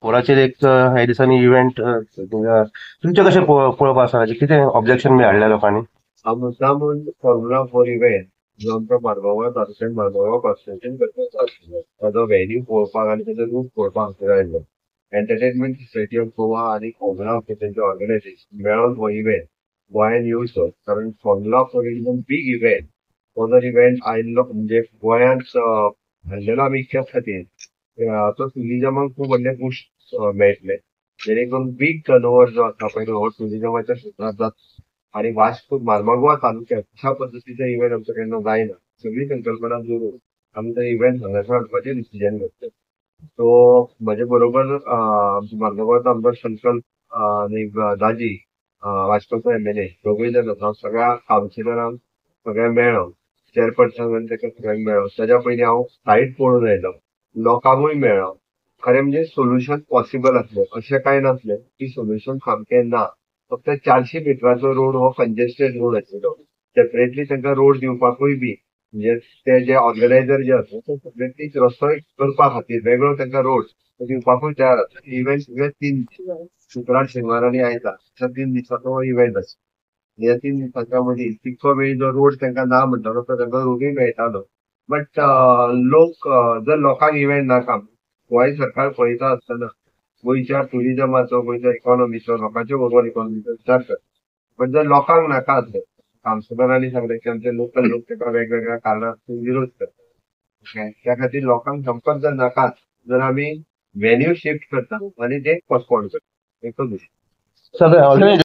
फोराचेर एक ह्या दिसांनी इव्हेंट तुमचें कशें पळोवपाक आसा, कितें ऑब्जेक्शन बी हाडल्या लोकांनी? हांव मुद्दामून फॉर्म्युला 4 इव्हेंट जो आमचो मारगांवां तालुक्यान मारगांव कॉन्स्टिट्युएन्सीन करपाचो आशिल्लो ताजो व्हेन्यू पळोवपाक आनी ताजो रूट पळोवपाक हांगा आयिल्लो. एंटरटेनमेंट सोसायटी ऑफ गोवा आनी फॉर्म्युला 4 तेंचे ऑर्गनायझेशन मेळोन हो इव्हेंट गोंयान येवचो, कारण Formula 4 is a big event. हो जर इव्हेंट आयिल्लो म्हणजे गोंयांत हाडलेलो आमी इतक्याच खातीर तो ट्युरिजमाक खूब व्हडलें बूस्ट मेळटलें, जेणे करून बीग टर्नओवर जो आसा पळय हो ट्युरिजमाच्या क्षेत्रांत जाता. आनी वास्को मार्मागोवा तालुक्यात अशा पद्दतीचो इव्हेंट आमचो केन्ना जायना. सगळी संकल्पना जोडून आमी तो इव्हेंट हांगासर हाडपाचें डिसिजन घेतलें. सो म्हजे बरोबर आमचो मार्मागोवाचो आमदार संकल्प आनी दाजी वास्कोचो MLA दोगूय जाण आसा. सगळ्या कावन्सिलरांक सगळ्यांक मेळ्ळो, चेअरपर्सन आनी ताका सगळ्यांक मेळ्ळो. ताज्या पयलीं हांव सायट पळोवन आयलो, लोकांकूय मेळ्ळो. खरें म्हणजे सोल्युशन पॉसिबल आसलें अशें कांय नासलें की सोल्युशन सामकें ना. फक्त 400 मिटराचो रोड हो कंजेस्टेड रोड आशिल्लो. सेपरेटली तांकां रोड दिवपाकूय बी म्हणजे ते जे ऑर्गनायझर जे आसा ते सेपरेटली रस्तो करपा खातीर वेगळो तांकां रोड दिवपाकूय तयार आसा. इव्हेंट सगळे 3 शुक्रार, शेनवार आनी आयतार अशा 3 दिसांचो हो इव्हेंट आसा. ह्या 3 दिसांच्या मदीं तितको वेळ जो रोड तांकां ना म्हणटालो तो तांकां रोडूय मेळटालो. बट लोक जर लोकांक इव्हेंट नाका, गोंय सरकार पळयता आसतना गोंयच्या ट्युरिजमाचो, गोंयच्या इकॉनॉमीचो, लोकांच्या ओवरऑल इकॉनॉमीचो विचार करता. पण जर लोकांक नाका आसलें, कावन्सिलरांनी सांगलें की आमचे लोकल लोक ताका वेगवेगळ्या कारणाक विरोध करता, त्या खातीर लोकांक सामकोच जर नाका जर आमी व्हेन्यू शिफ्ट करता आनी ते पोस्टपोन करता. एकच विशय. सगळें.